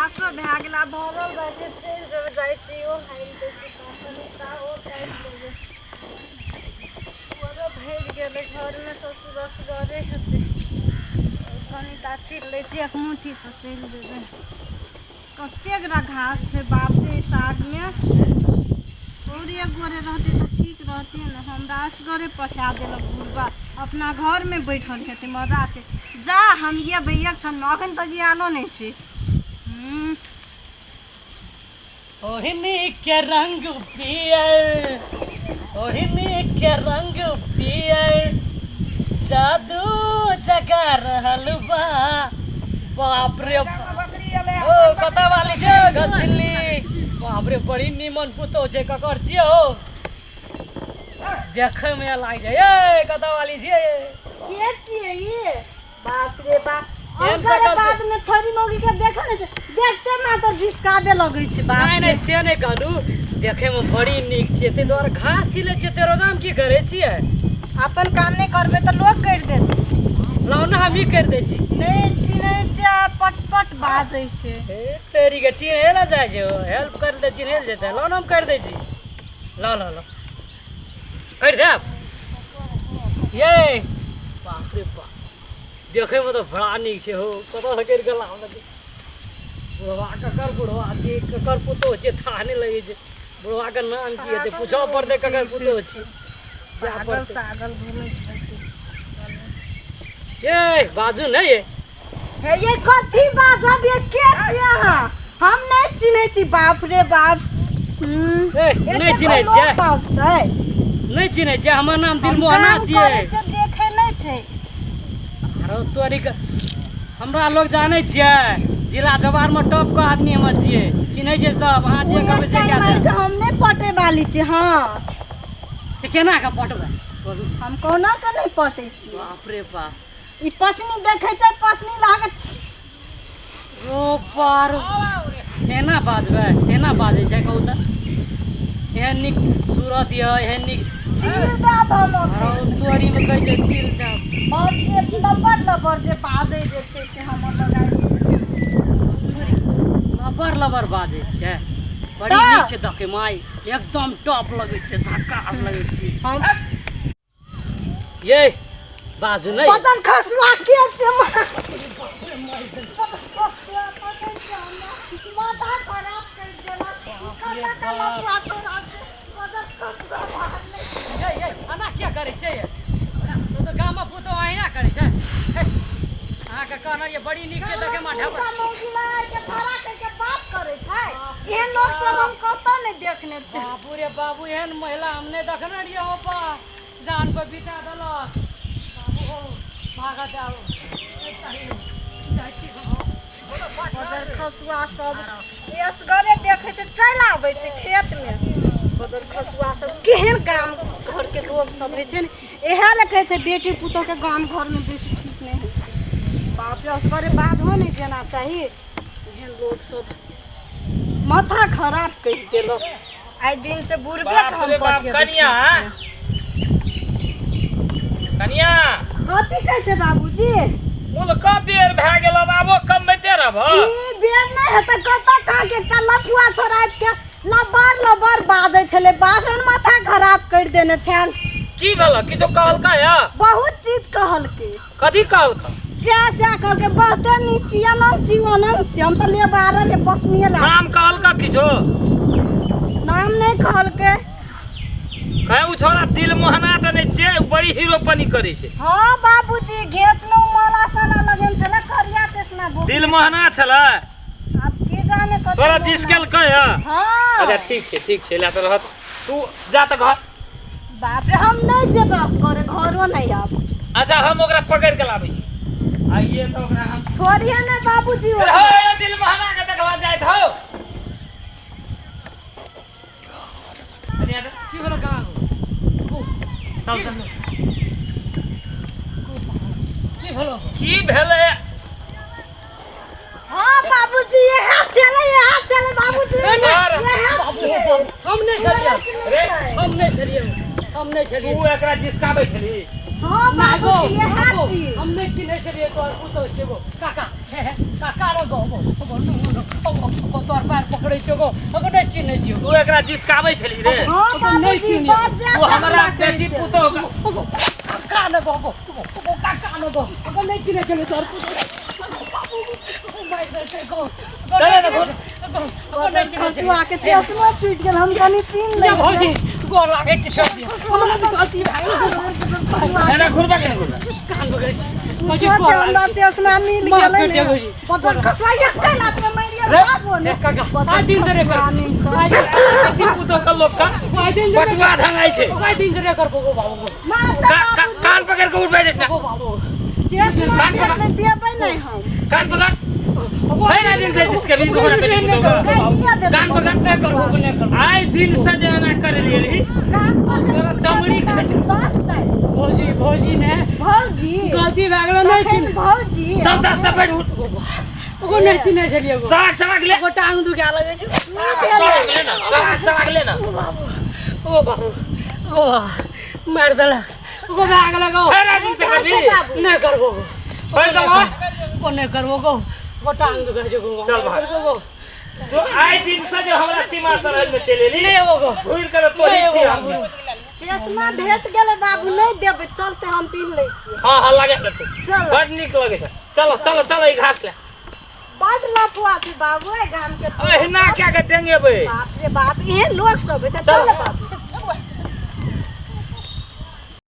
घासो भए गेल आब भरल जाइ छै चलि जेबै जाइ छी ओ हारि दै छै ओ काटि लेबै पुअरो भरि गेलै घरमे ससुर असगरे हेतै कनि टा छील लै छी एक मुट्ठी तऽ चलि जेबै कतेक घास छै बाप रे सागमे और एक गोरे रहतै तऽ ठीक रहतै ने हमरा असगरे पठा देलक बुढ़बा अपना घरमे बैठल हेतै मजासँ जा हम ये भैया छन अखन तक आलो नहि छै हूँ ओढ़नी के रंग पियर ओढ़नी के रंग पियर जादू जगा रहल बा बाप रे ओ कतऽ वाली छै घसली बाप रे बड़ी नीमन पुतोह छै ककर छियै हो देखै मे लाग जाय ए कतऽ वाली छियै के छियै ई बाप रे बाप एहन अंकरे सकल छै। बाद में छोरी मौगी के देखै नै छै देखते मात्र झिसकाबे लगै छै बाप नहि नहि से नहि कहलू देखै मे बड़ी नीक छियै ताहि दुआरे घास छिलै छियै तेरो दाम की करै छियै अपन काम नहि करबै तऽ लोक करि देत लाउ ने हमही करि दै छी नहि चिन्है छै आ पट पट बाजै छै ए तेरी के चिन्है लए जाइ छै हेल्प कर दे चिन्है लए जेतै लाउ ने हम करि दै छी लाउ लाउ लाउ करि देब ये बाप रे बाप देखैमे तऽ बड़ा नीक छै हो कतऽसँ करि कऽ लाबलकै बुढ़वा ककर बुढ़वा छियै ककर पुतोह छियै थाह नहि लगै छै बुढ़वाके नाम की हेतै पूछऽ पड़तै ककर पुतोह छियै जाय पागल पड़तै सागल घूमै छै ये बाजू ने ये हे ये कथी बाजब ये के छियै अहाँ हम नहि चिन्है छी बाप रे बाप हम्म, ए एते नहि चिन्है लोक छियै बाजतै नहि चिन्है छियै हमर नाम हम दिलमोहना काम छियै करै छियै देखै नहि छै आरो तोरी के हमरा लोग जानै छियै जिला जवार में टॉप के आदमी हमर छियै चिन्है छै सब अहाँ जे ओ कहबै से स्टाइल कए मारि देब के हम नहि पटै वाली छी हँ तऽ केना के पटबै बोलू हम कोना के नहि पटै छी बाप रे बाप ई पसनी देखै छै पसनी लागत छी ओ पार एना बाजबै एना बाजै छै कहू तऽ एहन नीक सूरत यऽ एहन नीक छील देब हम आरो तोरीमे कहै छै छील देब और जे लबर लबर जे बाजै जे छै से हमर लगाइ लबर लबर बाजै छै बड़ी तऽ? नीक छै देखै माय एकदम टॉप लगै छै झकास लगै छै हम ये बाजू नहि पतन खसुआ के से माथा खराब कर देलक कता का लफड़ा तोरा पतन खसुआ भागलै ये ये एना किया करै छै ये तू तऽ गाममे पुतोह अहिना करै छै हे, अहाँके कहना ये बड़ी नीक छै देखैमे ढबर मौगी लगा के खड़ा करके बात करै छै एहन लोक सब हम कतौ नहि देखने छी बाबू रे बाबू एहन महिला हम नहि देखने रहियै हो बा जान पर बिता देलक बाबू हो भागत आउ जाइ छी हम। बदर खसुआ सब असगरे देखै छै चलि आबै छै खेतमे बदर खसुआ सब केहन गाम घरके लोक सब होइ छै ने इएह लए कहै छै बेटी पुतोहके गाम घरमे बेसी ठीक नहि होइ छै बाप रे असगरे बाधो नहि जेना चाही एहन लोक सब माथा खराब करि देलक आइ दिन से बुढ़बे के बाप हम रे बाप पटियेबै। कनिया कनिया कथी कहै छै बाबूजी कुल कब बेर भए गेल आबो कमबैते रहब ई बेर नहि हेतै कतऽ कहाँ के एकटा लफुआ छोड़ा के लबर लबर बाजै छलै बाभन माथा खराब करि देने छल की भेल किछो कहलका या बहुत चीज कहलकै कथी कहलका जा से कहलकै बहुते नीक छी एना छी ओना छी हम तऽ ले बारह ले पसनिए ला नाम कहलका किछो नाम नहि कहलकै कहे उ छोड़ा दिल मोहना तऽ नहि छियै उ बड़ी हीरोपनी करै छै हाँ बाबूजी घेच में माला साला लगन छलै करिया चश्मा भूख दिल मोहना छलै आब के जाने कथी तोरा मोहना। जिसकेलकै हँ हाँ अच्छा ठीक छै ठीक छै लए तऽ रहत तू जा तऽ घर बाप रे हम नहि जेबै असगरे घरो नहि आब अच्छा हम ओकरा पकड़ि के लाबै छी आइए तऽ ओकरा हम छोड़िए ने बाबूजी अरे ओकरा। हो, दिल मोहना के देखला जाइत हो की भेलो कहाँ गो? चल चल की भेलो की भेलै हाँ बाबूजी यहाँ चले यहाँ चले बाबूजी अरे, यहाँ बाबू हो बाबू हम नहि छलियै रे हम नहि छलियै हम नहि छलियै तू एकरा जिसकाबै छली हाँ नहि गो, बाबूजी यहाँ गो, छी हम नहि चिन्है छलियै तोहर पुतोह छियै गो काका हे हे काका रे गो गो गो नु नु गो गो तोर पैर पकड़ै छियो गो अगो नहि चिन्है छियो तू एकरा जिसकाबै छली रे हँ नहि बाबूजी चिन्है। बाजा तू हमरा बेटी पुतोह के गो काका न गो गो गो काका न गो अगो नहि चिन्है छलै तोर पुतोह बाबू मारि देलकै गो चले ने घुर। गो नहि चिन्है छलै खसुआ के चश्मा छूटि गेल हम कनि पीन लै ये भौजी गोर लागै छी छोड़ दियौ हमरा तऽ गलती भए गेल एना घुरबा के नहि घुरबा कान पकड़ै छी भौजी पूछो गोर छै हमरा लागै छी चश्मा मिल माफ गेलै कर ने दियौ भौजी। बदल खसुआ एक लात में मारि गेल रे। बाबू ने ए काका आइ दिन से रे कर आइ बेटी पुतोह के लोक के आइ दिन से बटुआ धंगाइ छै आइ दिन से रे कर गो बाबू गो मार दे कान पकड़ के उठ बैठ ना गो बाबू चश्मा कान पकड़। भेटलै देबै नहि हम कान पकड़ है ना दिन से जिसके भी तुम्हारा बेटी पुतोह के कान पकड़ नहि करबो नहि करबो आइ दिन से जे एना कर लिए कान पकड़ तोरा चमड़ी खींच बस नहि भौजी भौजी ने भौजी गलती भए गेलो नहि तखन चिन्ह भौजी चल दस दस बैठ उठ ओको नहि चिन्है छलियै गो सड़क सड़क ले ओको टांग दुखा लगै छै सड़क ले ना सड़क सड़क ले ना ओ बाबू ओ बाबू ओ मारि देलक ओको भए गेल गो है ना दिन से कभी नहि करबो गो बैठ दबा ओ नहि करबो गो ओ टांग दुखै छै गो चल भाग। करबो गो तो आइ दिन से जे हमरा सीमा सरहद में चलि एली नहि एबो गो घुरि कर तोही नहि छी एबो हम चश्मा भेट गेलै बाबू नहि देबै चलते हम पीन लै छियै हाँ हाँ लगे तू चल बड़ नीक लगे छै चलो चलो चलो ई घास ले बड लफुआ छै बाबू एहि गाम के एहिना क्या के टेंगेबै बाप रे बाप एहन लोक सब होइ छै चल बाबू।